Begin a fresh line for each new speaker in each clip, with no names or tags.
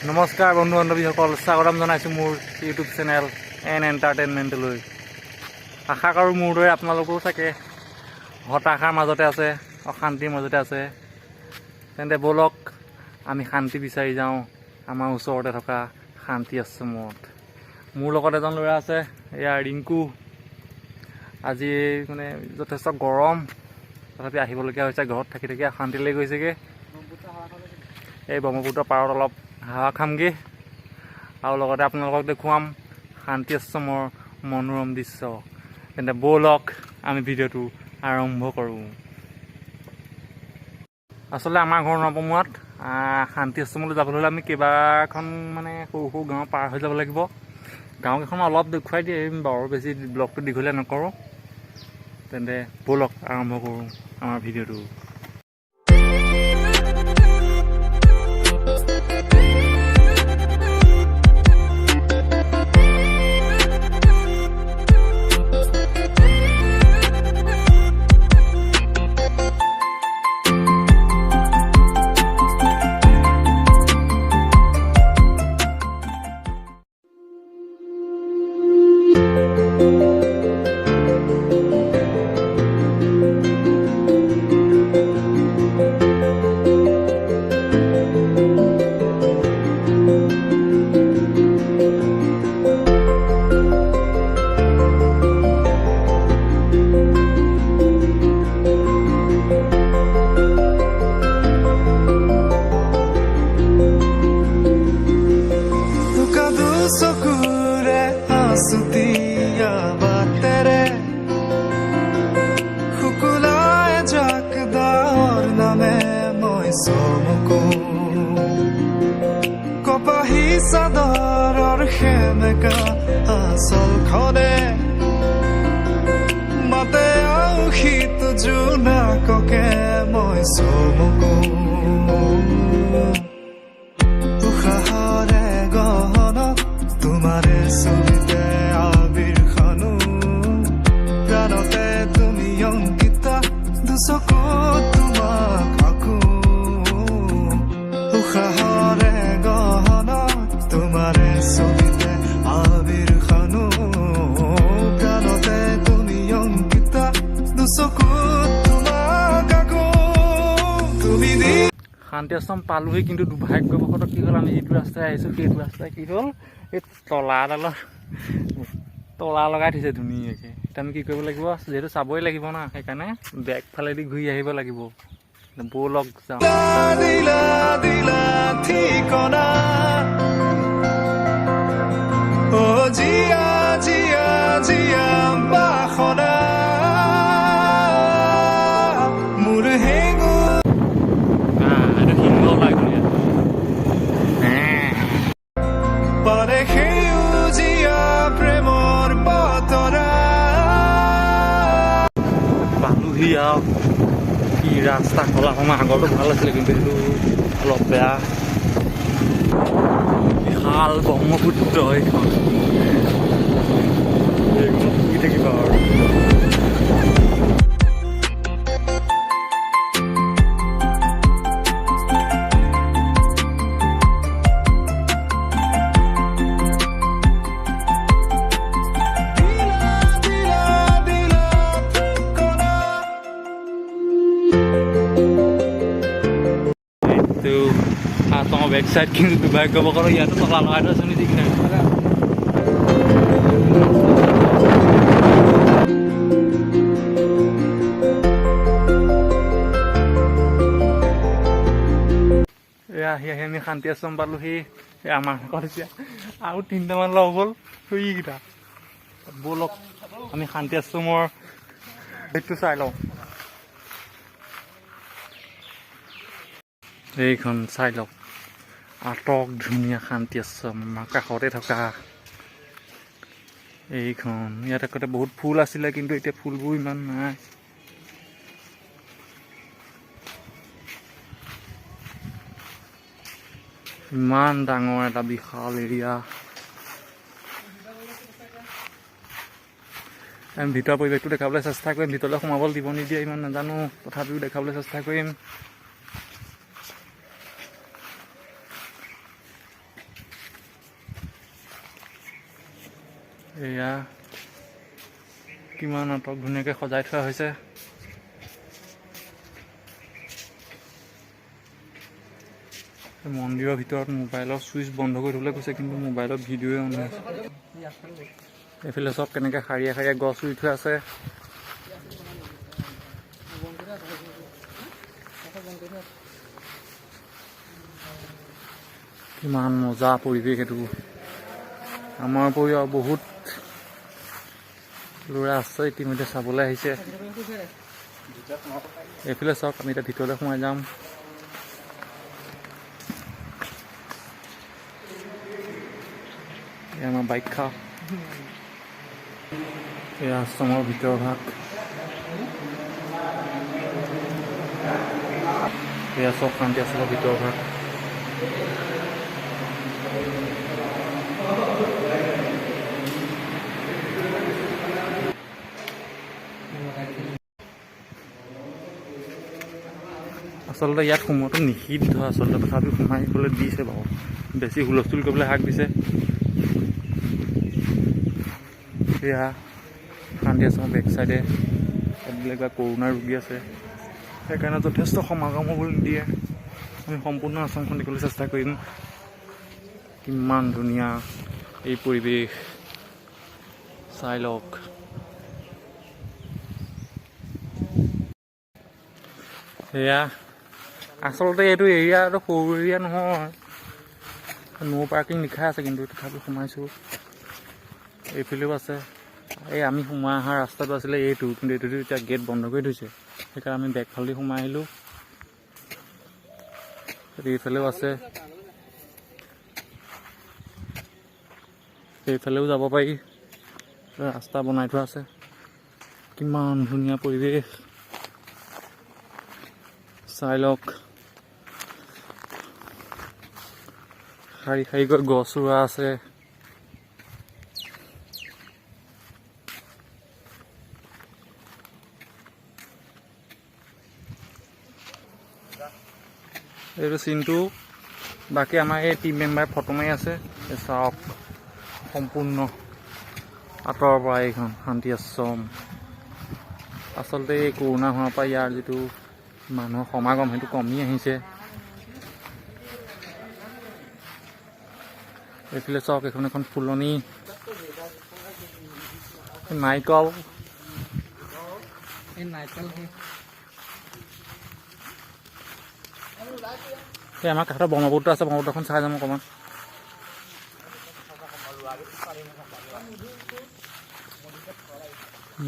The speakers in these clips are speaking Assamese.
নমস্কাৰ বন্ধু বান্ধৱীসকল, স্বাগতম জনাইছোঁ মোৰ ইউটিউব চেনেল এন এণ্টাৰটেইনমেণ্টলৈ। আশা কৰোঁ মোৰ দৰে আপোনালোকো চাগে হতাশাৰ মাজতে আছে, অশান্তিৰ মাজতে আছে। তেন্তে ব'লক, আমি শান্তি বিচাৰি যাওঁ আমাৰ ওচৰতে থকা শান্তি আশ্ৰমত। মোৰ লগত এজন ল'ৰা আছে, এয়া ৰিংকু। আজি মানে যথেষ্ট গৰম, তথাপি আহিবলগীয়া হৈছে। ঘৰত থাকি থাকি অশান্তি লাগি গৈছেগৈ। এই ব্ৰহ্মপুত্ৰ পাৰত অলপ হাৱা খামগৈ আৰু লগতে আপোনালোকক দেখুৱাম শান্তি আশ্ৰমৰ মনোৰম দৃশ্য। তেন্তে ব'লক, আমি ভিডিঅ'টো আৰম্ভ কৰোঁ। আচলতে আমাৰ ঘৰ নপমুৱাত শান্তি আশ্ৰমলৈ যাবলৈ হ'লে আমি কেইবাখন মানে সৰু সৰু গাঁও পাৰ হৈ যাব লাগিব। গাঁওকেইখন অলপ দেখুৱাই দিম বাৰু, বেছি ব্লগটো দীঘলীয়া নকৰোঁ। তেন্তে ব'লক, আৰম্ভ কৰোঁ আমাৰ ভিডিঅ'টো।
তোকা দুচকুৰে আছুতীয়া বাটেৰে শুকুলাই যাক ডাৱৰ নামে মই চমকো। কপাহী চাদৰৰ সেমেকা আচলখনে মাতে আউসীত জোনাককে মই চমকো। উশাহৰে গহনত তোমাৰে ছবিতে আবিৰ সানো। প্ৰাণতে তুমি অংকিতা, দুচকুত তোমাক আঁকো। উশাহৰে গহনত তোমাৰে ছবিতে আবিৰ সানো। প্ৰাণতে তুমি অংকিতা, দুচকুত তোমাক আঁকো। তুমি দি
শান্তি আশ্ৰম পালোহি, কিন্তু দুৰ্ভাগ্যবশতঃ কি হ'ল, আমি যিটো ৰাস্তাই আহিছোঁ সেইটো ৰাস্তাই কি হ'ল, এই তলাডালৰ তলা লগাই থৈছে ধুনীয়াকৈ। এতিয়া আমি কি কৰিব লাগিব? যিহেতু চাবই লাগিব না, সেইকাৰণে বেক ফালেদি ঘূৰি আহিব লাগিব। ব'লক যাওঁ।
দিলা দিলা ঠিকনা, অ জীয়া জীয়া জীয়া বাসনা মোৰ হেঙু।
এইটো সিংহ ওলাই গ'ল ইয়াত।
পাৰে সেউজীয়া প্ৰেমৰ বতৰা।
পালোহি আৰু। কি ৰাস্তা খলা সময়! আগৰটো ভাল আছিলে, কিন্তু এইটো অলপ বেয়া। বিশাল ব্ৰহ্মপুত্ৰ এইখন। এইখনত শুই থাকিবা আৰু।
দিলা দিলা দিলা ঠিকনা।
এইটো আশ্ৰমৰ বেক চাইড, কিন্তু দুৰ্ভাগ্যবশতঃ ইয়াতো তলা লগাই থৈছে নেকি, ঠিক নাই। এয়া আহি আহি আমি শান্তি আশ্ৰম পালোহি। এই আমাৰ লগত এতিয়া আৰু তিনিটামান লগ হ'ল সেইকেইটা। ব'লক, আমি শান্তি আশ্ৰমৰ সেইটো চাই লওঁ। এইখন চাই লওক, আটক ধুনীয়া শান্তি আশ্ৰম, আমাৰ কাষতে থকা এইখন। ইয়াত আগতে বহুত ফুল আছিলে, কিন্তু এতিয়া ফুলবোৰ ইমান নাই। ইমান ডাঙৰ এটা বিশাল এৰিয়া। আমি ভিতৰৰ পৰিৱেশটো দেখাবলৈ চেষ্টা কৰিম। ভিতৰলৈ সোমাবলৈ দিব নিদিয়ে ইমান নাজানো, তথাপিও দেখাবলৈ চেষ্টা কৰিম। এয়া কিমান আটক ধুনীয়াকৈ সজাই থোৱা হৈছে। মন্দিৰৰ ভিতৰত মোবাইলৰ ছুইচ বন্ধ কৰি থ'বলৈ কৈছে, কিন্তু মোবাইলৰ ভিডিঅ'ই অন হৈ আছে। এইফালে চব কেনেকৈ শাৰীয়ে শাৰীয়ে গছ ৰুই থোৱা আছে। কিমান মজা পৰিৱেশ এইটো। আমাৰ উপৰিও আৰু বহুত ল'ৰা আছে ইতিমধ্যে চাবলৈ আহিছে। এইফালে চাওক, আমি এতিয়া ভিতৰলৈ সোমাই যাম। এই আমাৰ ব্যাখ্যা, এই আশ্ৰমৰ ভিতৰ ভাগ। এয়া চব শান্তি আশ্ৰমৰ ভিতৰ ভাগ। আচলতে ইয়াত সোমোৱাটো নিষিদ্ধ আচলতে, তথাপিও সোমাই গ'লে দিছে বাৰু। বেছি হুলস্থুল কৰিবলৈ হাক দিছে। এয়া শান্তি আশ্ৰমৰ বেক চাইডে ইয়াত বোলে কিবা কৰোণা ৰোগী আছে, সেইকাৰণে যথেষ্ট সমাগম হ'বলৈ নিদিয়ে। আমি সম্পূৰ্ণ আশ্ৰমখন দেখিবলৈ চেষ্টা কৰিম। কিমান ধুনীয়া এই পৰিৱেশ, চাই লওক। সেয়া আচলতে এইটো এৰিয়াটো সৰু এৰিয়া নহয়, ন' পাৰ্কিং লিখা আছে, কিন্তু তথাপি সোমাইছোঁ। এইফালেও আছে। এই আমি সোমাই অহা ৰাস্তাটো আছিলে এইটো, কিন্তু এইটোতো এতিয়া গেট বন্ধ কৰি থৈছে, সেইকাৰণে আমি বেকফালেদি সোমাই আহিলোঁ। এইফালেও আছে, সেইফালেও যাব পাৰি, ৰাস্তা বনাই থোৱা আছে। কিমান ধুনীয়া পৰিৱেশ, চাই লওক। শাৰী শাৰীকৈ গছ ৰোৱা আছে। এইটো চিনটো। বাকী আমাৰ এই টিম মেম্বাৰ ফটো মাৰি আছে। এই চাওক সম্পূৰ্ণ আঁতৰৰ পৰা এইখন শান্তি আশ্ৰম। আচলতে এই কৰোণা হোৱাৰ পৰা ইয়াৰ যিটো মানুহৰ সমাগম সেইটো কমি আহিছে। এইফালে চাওক, এইখন এখন ফুলনি, নাৰিকল। এই আমাৰ কাষতে ব্ৰহ্মপুত্ৰ আছে, ব্ৰহ্মপুত্ৰখন চাই যাম অকণমান।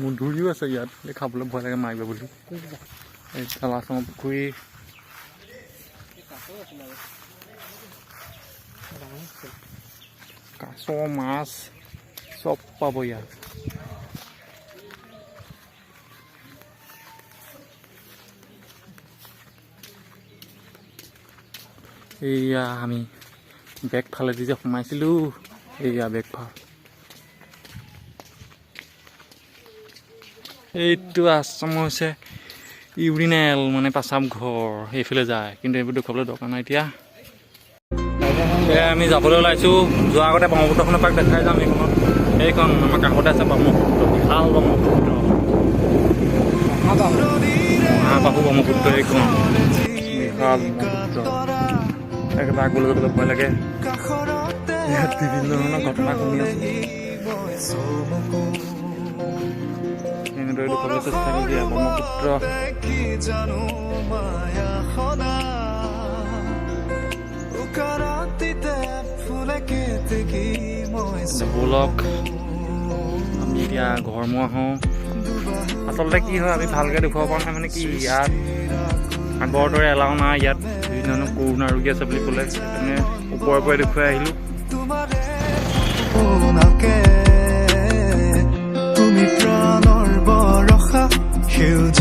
মধুৰিও আছে ইয়াত, এই খাবলৈ ভয় লাগে মাৰিব বুলি। এই আশ্ৰমৰ পুখুৰী, কাছ মাছ চব পাব ইয়াত। এইয়া আমি বেকফালেদি যে সোমাইছিলোঁ, এইয়া বেকফাল। এইটো আশ্ৰম হৈছে ইউৰিনেল, মানে পাচাব ঘৰ, সেইফালে যায়, কিন্তু এইবোৰ দেখুৱাবলৈ দৰকাৰ নাই এতিয়া। আমি যাবলৈ ওলাইছোঁ। যোৱাৰ আগতে ব্ৰহ্মপুত্ৰখন এপাক দেখাই যাম। এইখনত, এইখন আমাৰ কাষতে আছে ব্ৰহ্মপুত্ৰ, বিশাল ব্ৰহ্মপুত্ৰ, মহাবাহু ব্ৰহ্মপুত্ৰ। এইখন বিশাল ব্ৰহ্মপুত্ৰ, একেবাৰে আগলৈ যাবলৈ ভয় লাগে। ইয়াত বিভিন্ন ধৰণৰ ঘটনা শুনি আছোঁ। এনেদৰে দেখুৱাবলৈ চেষ্টা কৰি দিয়া ব্ৰহ্মপুত্ৰ। ব'লক আমি এতিয়া ঘৰমুৱা হওঁ। আচলতে কি হয়, আমি ভালকৈ দেখুৱাব পৰা নাই, মানে কি ইয়াত আগৰ দৰে এলাও নাই। ইয়াত বিভিন্ন ধৰণৰ কৰোণা ৰোগী আছে বুলি ক'লে, সেইকাৰণে ওপৰে ওপৰে দেখুৱাই আহিলোঁ।
তুমি প্ৰাণৰ বৰষা সেউজীয়া।